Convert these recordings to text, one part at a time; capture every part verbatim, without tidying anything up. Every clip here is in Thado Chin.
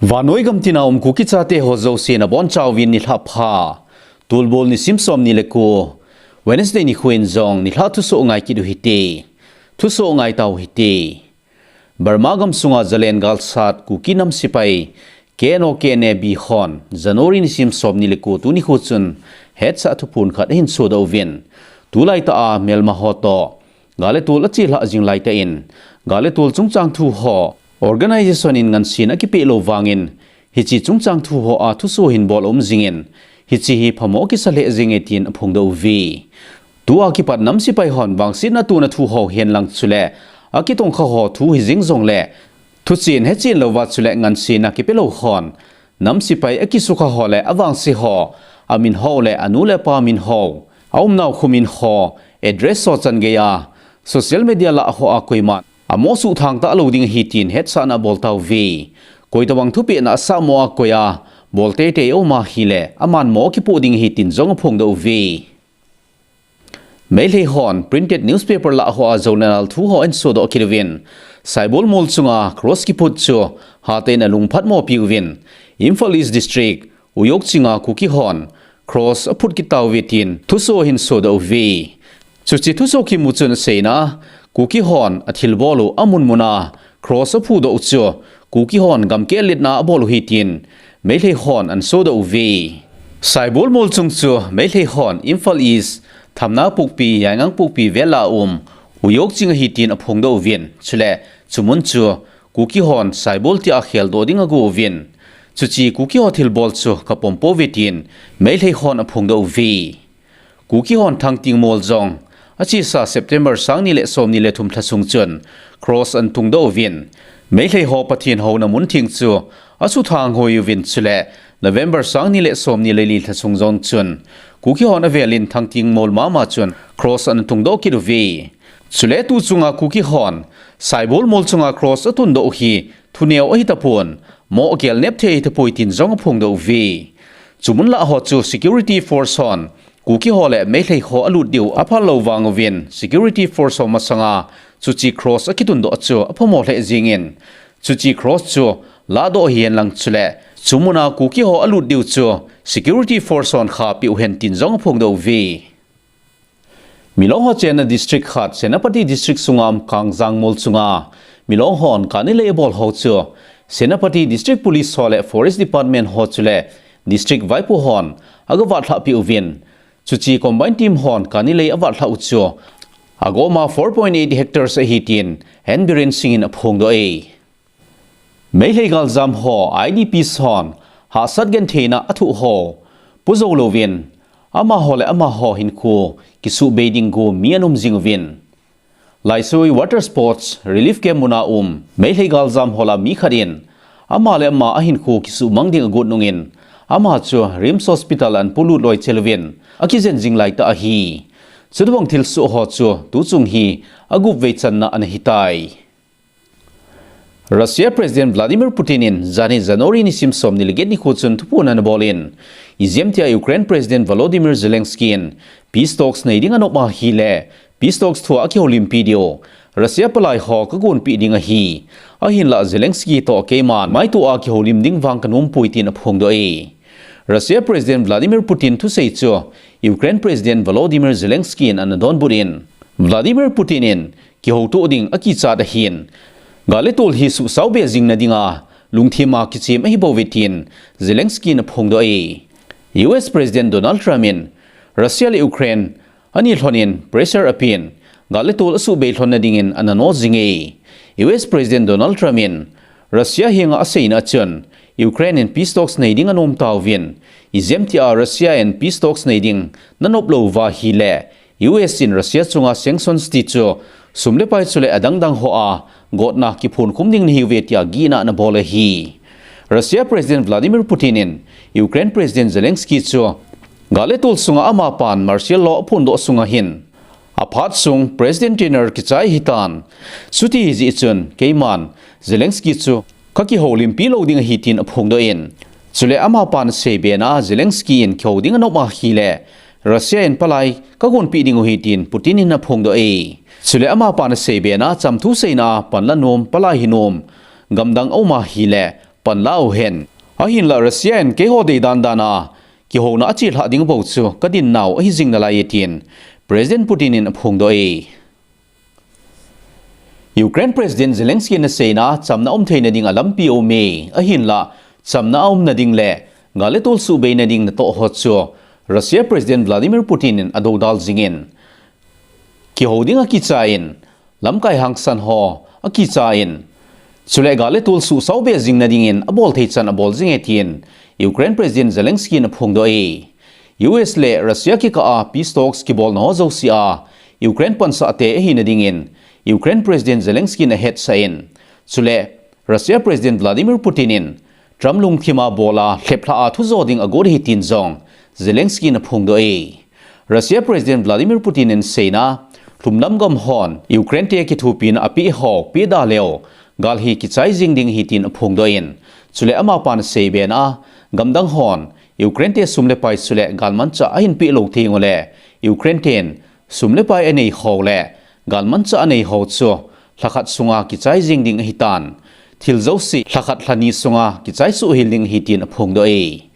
Vannoi gamtina um Kuki chate ho jouse nabonchauvin nilhah pha. Tulbol nisim somni le ko, Wednesday nikho in jong nilhah thusoh ngai kit u hite. Thusoh ngai tau hite. Burma gamsunga Zalen galsat Kuki nam sepai K N O K N A B hon January nisim somni le ko tuni nikho chun hetsah thuphon khat ahin sodoh uvin, tulaitah a melma ho toh gal le tol achelhah jing laitah in, gal le tol chungchang thu ho organization in ngansen akipeh lou vangin, hiche chungchang thu ho a thusoh hin bol aum jingin, hiche hi phamo kisa lheh jenge tin aphongdoh uve. Tua kipat nam sepai hon vangsetna tona thu ho henlang chule akitongkha ho thu hijeng jongle, thuchen hechen louva chule ngansenna kipe lou hon nam sepai akisukha ho le avangse ho, amin ho le anu le apa min ho, aumnau kho min ho, address ho chan geiya social media lah hoa koiman amo suhthang talou ding ahi tin hetsahna abol tauve. Koitobang thupehna asahmo a koiya bol teitei aum ahile aman mo akipoh ding ahi tin jong aphongdoh uve. Meilhei hon printed newspaper lah hoa jonal thu ho ahin sodoh kit uvin, Saibol mol chunga cross kiphut chu hatah in alung phatmopi uvin, Imphal East District, Uyot chinga Kuki hon cross aphut kit tauve tin thusoh ahin sodoh uve. Chuche thusoh kimu chun aseina, Kuki hon athilbol u amun muna cross aphudoh u chu Kuki hon gamkeh letna abol u ahi tin Meilhei hon ahin sodoh uve. Saibol mol chung chu Meilhei hon Imphal East, Thamnapokpi, Yaingangpokpi vel a um Uyot ching ahi tin aphongdoh uvin, chule chumun chu Kuki hon Saibol tia kheldoh ding ago uvin, chuche Kuki ho thilbol chu kapom pouve tin Meilhei hon aphongdoh uve. Kuki hon Thangting mol jong achesa September sangni le somni le thum lha sung chun cross ahin tungdoh uvin, Meilhei ho Pathen houna mun theng chu asuthang hoi uvin, chule November sangni le somni le li lha sung jong chun Kuki hon avelin Thangting mol mama chun cross ahin tungdoh kit uve. Chule tu chunga Kuki hon Saibol mol chunga cross atundoh u hi thuneo ahi tapon, mo agelnep thei ahi tapoi tin jong aphongdoh uve. Chumun lah ho chu security force hon Kuki ho le Meilhei ho alut diu aphal lou vang uvin, security force ho masanga chuche cross akitundoh chu aphamo lheh jingin, chuche cross chu lahdoh hihen lang chule chumuna Kuki ho alut diu chu security force hon khapeh uhen tin jong aphongdoh uve. Milong ho chenna district khat, Senapati District sunga um Kangjang mol chunga Milong hon kani lei abol ho chu Senapati District Police ho le Forest Department ho chule District vaipo hon agavatlhah peh uvin, chuche combined team hon kani lei avatlhah u chu agoma four point eight hectares ahi tin N Biren Singh in aphongdoh e. Meilhei galjam ho, I D Ps hon hahsat gentheina athoh ho pujou louvin, amaho le amaho hinkho kisuhbei ding go mi ana um jing uvin, Laisui Water Sports Relief Camp muna um Meilhei galjam ho lah a mi khat in ama le ama ahinkho kisuhmang ding agot nungin, ama chu RIMS Hospital ana pulut loi chel uvin, akijen jing laitah ahi. Chutobang thilsoh ho chu tuchung hi agup vei channa ana hitai. Russia President Vladimir Putin in janhi January nisim somni le get nikho chun thuphon ana bolin, ijemtia Ukraine President Volodymyr Zelensky in peace talks nei ding anop ahile, peace talks thua akihoulimpi diu Russia palai ho kagonpeh ding ahi. Ahinlah Zelensky toh keiman maitoa kihoulim ding vang kanompoi tin aphongdoh e. Russia President Vladimir Putin thusei chu Ukraine President Volodymyr Zelensky in ana donbut in, Vladimir Putin in kihoutoh ding akichat ahin, gal le tol hi suhsaobe jing nadinga lungthima kichem ahibouve tin Zelensky in aphongdoh e. U S President Donald Trump in Russia le Ukraine ani lhonin pressure apen, gal le tol asuhbei lhon nadingin ana no jing e. U S President Donald Trump in Russia henga aseina chun Ukraine in peace talks nei ding anom tauvin, ijemtia Russia in peace talks nei ding nanop lou uva ahile, U S in Russia chunga sanctions ti chu sum le pai chule adangdang hoa gotna kiphonkhum ding nahiuve tia gihna ana bol ahi. Russia President Vladimir Putin in Ukraine President Zelensky chu gal le tol sunga amapan martial law aphondoh sunga hin aphat sung President tenure kichai ahitan, chuti ahijeh chun keiman Zelensky chu kakihoulimpi lou ding ahi tin aphongdoh in, chule amapan aseibe na Zelensky in kihou ding anop ahile, Russia in palai kagonpeh ding u ahi tin Putin in aphongdoh e. Chule amapan aseibe na chamthu seina a panla nom, palai hi nom, gamdang aum ahile, panla uhen. Ahinla Russia in keiho deidan dan a kihouna achelhah ding bou chu kadin nau ahi jing nalai e tin President Putin in aphongdoh e. Ukraine President Zelensky in aseina, chamna aum theina ding a lampi aume, ahinla chamna aumna ding le gal le tol suhbeina ding natoh ho chu Russia President Vladimir Putin in adoudal jingin, kihou ding akicha in, lamkai hangsan ho akicha in, chule gal le tol suhsao be jingna dingin abol thei chan abol jinge tin Ukraine President Zelensky in aphongdoh e. U S le Russia kikah a peace talks kibolna ho jouse a Ukraine pansah te ahina dingin Ukraine President Zelensky in ahetsah in, chule Russia President Vladimir Putin in Trump lungthim a bol a lheplhah a thujo ding agot ahi tin jong Zelensky in aphongdoh e. Russia President Vladimir Putin in aseina, lhumlam gam hon Ukraine te kithopina apeh ho peh da leu, gal hi kichai jing ding ahi tin aphongdoh in, chule amapan aseibe na, gamdang hon Ukraine te sum le pai chule galmanchah ahin peh lou thei uleh, Ukraine ten sum le pai anei ho le galmanchah anei ho chu lhakhat sunga kichai jing ding ahitan, thil jouse lhakhat lhani sunga kichai suh hel ding ahi tin aphongdoh e.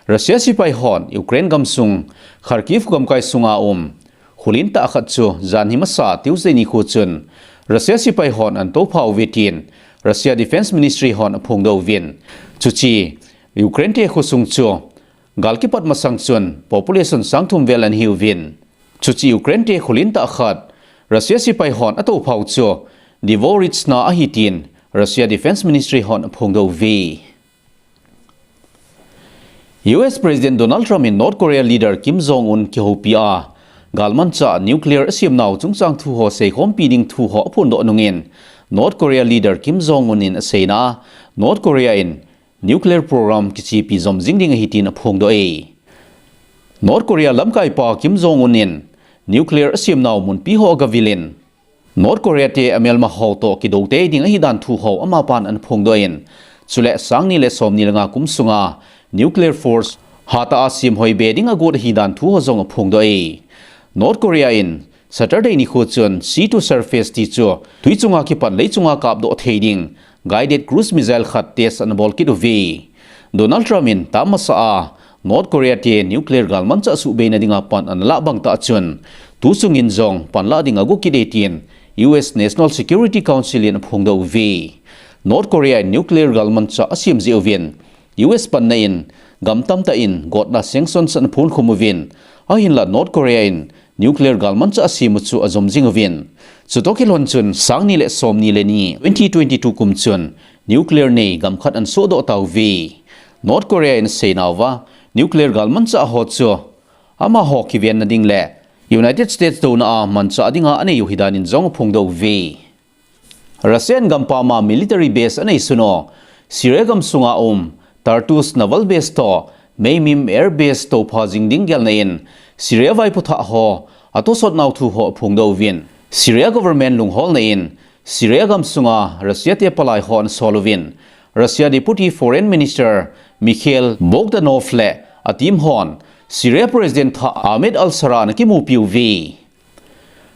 Russia sepai hon Ukraine gamsung Kharkiv gamkai sunga um kholin tah khat chu janhi masa Tuesday nikho chun Russia sepai hon ana tophah uve tin Russia Defense Ministry hon aphongdoh uvin. Chuche Ukraine te khosung chu gal kipat masang chun population sang thum vel ana hiuvin. Chuche Ukraine te kholin tah khat Russia sepai hon atophah u chu Dvorichna ahi tin Russia Defense Ministry hon aphongdoh uve. U S President Donald Trump in North Korea leader Kim Jong Un kihoupi a, galmanchah nuclear asem nau chungchang thu ho seikhompi ding thu ho aphondoh nungin, North Korea leader Kim Jong Un in aseina, North Korea in nuclear program kichepi jom jing ding ahi tin aphongdoh e. North Korea lamkaipa Kim Jong Un in nuclear asem nau munpi ho agavil in, North Korea te amelma ho toh kidou tei ding ahi dan thu ho amapan ana phongdoh in, chule sang ni le som ni le nga kum sunga nuclear force hatah a sem hoi be ding agot ahi dan thu ho jong aphongdoh e. North Korea in Saturday nikho chun sea to surface ti chu tui chunga kipat lei chunga kapdoh thei ding guided cruise missile khat test ana bol kit uve. Donald Trump in tam masa a North Korea te nuclear galmanchah suhbeina dinga pan ana lah bang tah chun, tu chungin jong pan lah ding agot kit e tin U S National Security Council in aphongdoh uve. North Korea in nuclear galmanchah asem jeh uvin, U S panna in gam tamtah in gotna sanctions ana phonkhum uvin, ahinla North Korea in nuclear galmanchah asem u chu ajom jing uvin. Chutoh kilhon chun sang ni le som ni le ni, twenty twenty-two kum chun nuclear nei gam khat ana sohdoh tauve. North Korea in aseinauva, nuclear galmanchah ho chu amaho kivenna ding le United States douna a manchah dinga anei u ahi danin jong aphongdoh uve. Russian gampam a military base anei sun u, Syria gamsunga um Tartus naval base toh Maymim air base topha jing ding gelna in Syria vaipo thah ho atosot nau thu ho aphongdoh uvin, Syria government lungholna in Syria gamsunga Russia te palai ho ana sol uvin, Russia Deputy Foreign Minister Mikhail Bogdanov le a team hon Syria President thah Ahmed al-Sharaa ana kimupi uve.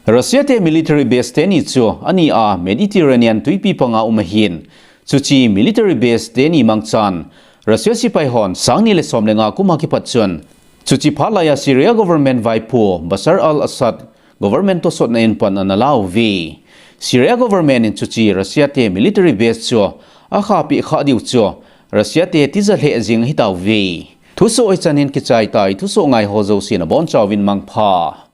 Russia te military base teni chu ani a Mediterranean tuipi panga um ahin, chuche military base teni mangchan Russia sepai hon sang ni le som le nga kum a kipat chun, chuche phat laiya Syria government vaipo Bashar al-Assad government tosotna in pan ana lauve. Syria government in chuche Russia te military base chu akhahpeh khah diu chu Russia te tija lheh jing ahitauve. Thusoh hichan hin kichai tai, thusoh ngai ho jousen abonchauvin mangpha.